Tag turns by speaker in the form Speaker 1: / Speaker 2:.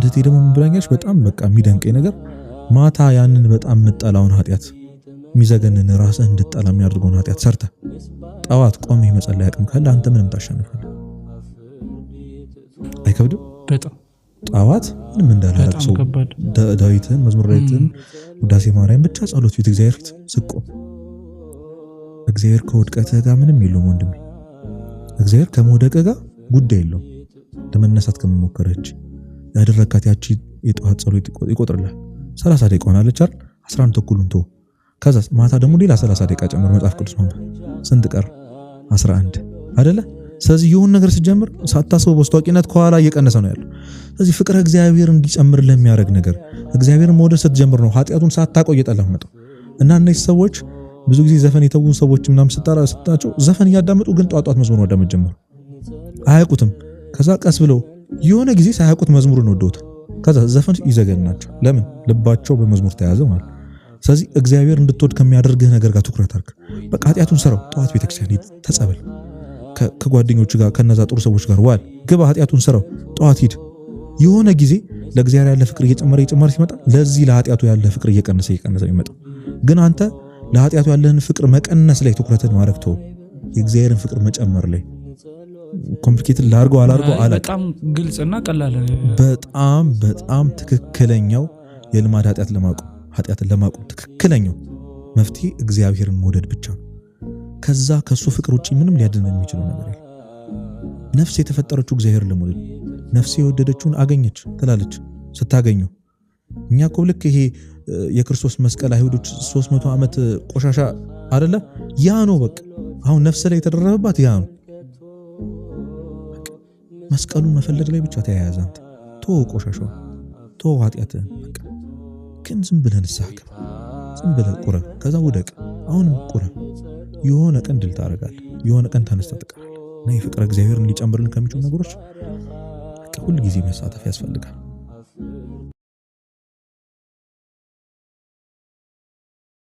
Speaker 1: አንድ እህቴ ደግሞ ምን ብላኛለች? በጣም በቃ የሚደንቀኝ ነገር ማታ ያንን በጣም የምጠላውን ኃጢአት፣ የሚዘገንን፣ ራስህ እንድጠላ የሚያደርገውን ኃጢአት ሰርተህ ጠዋት ቆሜ መጸለይ አቅም ካለ አንተ ምንም ታሸንፋለህ። አይከብድም?
Speaker 2: በጣም።
Speaker 1: ጠዋት ምንም እንዳላረግ
Speaker 2: በጣም
Speaker 1: ሰው
Speaker 2: ከባድ።
Speaker 1: ዳዊትን፣ መዝሙር ዳዊትን፣ ውዳሴ ማርያም ብቻ ጸሎት ፊት፣ እግዚአብሔር ፊት ስቆም፣ እግዚአብሔር ከውድቀትህ ጋር ምንም የለውም ወንድሜ። እግዚአብሔር ከመውደቅህ ጋር ጉዳይ የለውም። ለመነሳት ከመሞከረች ያደረካት ያቺ የጠዋት ጸሎት ይቆጥርልሃል። 30 ደቂቃ ሆናለች አይደል? 11 ተኩሉን ተወው። ከዛ ማታ ደግሞ ሌላ 30 ደቂቃ ጨምር መጽሐፍ ቅዱስ ማንበብ። ስንት ቀር? 11 አይደለ? ስለዚህ የሆነ ነገር ስትጀምር ሳታስበው በአስታዋቂነት ከኋላ እየቀነሰ ነው ያለው። ስለዚህ ፍቅረ እግዚአብሔር እንዲጨምር ለሚያደርግ ነገር እግዚአብሔርን መውደድ ስትጀምር ነው ኃጢአቱን ሳታውቀው እየጠላህ መጣው። እና እነዚህ ሰዎች ብዙ ጊዜ ዘፈን የተዉ ሰዎች ምናምን ስታራ ስታቸው ዘፈን እያዳመጡ ግን ጧት ጧት መዝሙር ማዳመጥ ጀመሩ። አያውቁትም። ከዛ ቀስ ብለው የሆነ ጊዜ ሳያውቁት መዝሙርን ወደውታል። ከዛ ዘፈን ይዘገንናቸው። ለምን? ልባቸው በመዝሙር ተያዘ ማለት። ስለዚህ እግዚአብሔር እንድትወድ ከሚያደርግህ ነገር ጋር ትኩረት አድርግ። በቃ ኃጢአቱን ስራው፣ ጠዋት ቤተክርስቲያን ሂድ፣ ተጸበል፣ ከጓደኞች ጋር ከነዛ ጥሩ ሰዎች ጋር ዋል፣ ግባ፣ ኃጢአቱን ስራው፣ ጠዋት ሂድ። የሆነ ጊዜ ለእግዚአብሔር ያለ ፍቅር እየጨመረ እየጨመረ ሲመጣ ለዚህ ለኃጢአቱ ያለ ፍቅር እየቀነሰ እየቀነሰ የሚመጣው። ግን አንተ ለኃጢአቱ ያለህን ፍቅር መቀነስ ላይ ትኩረትን ማድረግ ተወው፣ የእግዚአብሔርን ፍቅር መጨመር ላይ። Complicated ላርገው አላርገው አላውቅም።
Speaker 2: በጣም ግልጽና ቀላል።
Speaker 1: በጣም በጣም ትክክለኛው የልማድ ኃጢአት ለማቆም፣ ኃጢአትን ለማቆም ትክክለኛው መፍትሄ እግዚአብሔርን መውደድ ብቻ ነው። ከዛ ከሱ ፍቅር ውጪ ምንም ሊያድን የሚችለው ነገር የለም። ነፍስ የተፈጠረችው እግዚአብሔርን ለመውደድ፣ ነፍሴ የወደደችውን አገኘች ትላለች ስታገኘው። እኛ እኮ ልክ ይሄ የክርስቶስ መስቀል አይሁዶች 300 ዓመት ቆሻሻ አይደለ? ያ ነው በቃ አሁን ነፍስ ላይ የተደረበባት ያ ነው። መስቀሉን መፈለግ ላይ ብቻ ተያያዘ። አንተ ተወው ቆሻሻው፣ ተወው ኃጢአትህን። በቃ ግን ዝም ብለህ ንስሐ ግባ፣ ዝም ብለህ ቁረብ፣ ከዛ ውደቅ፣ አሁንም ቁረብ። የሆነ ቀን ድል ታደርጋለህ፣ የሆነ ቀን ተነስተህ ትቀራለህ። እና የፍቅረ እግዚአብሔርን ሊጨምርልን ከሚችሉ ነገሮች በቃ ሁል ጊዜ መሳተፍ ያስፈልጋል።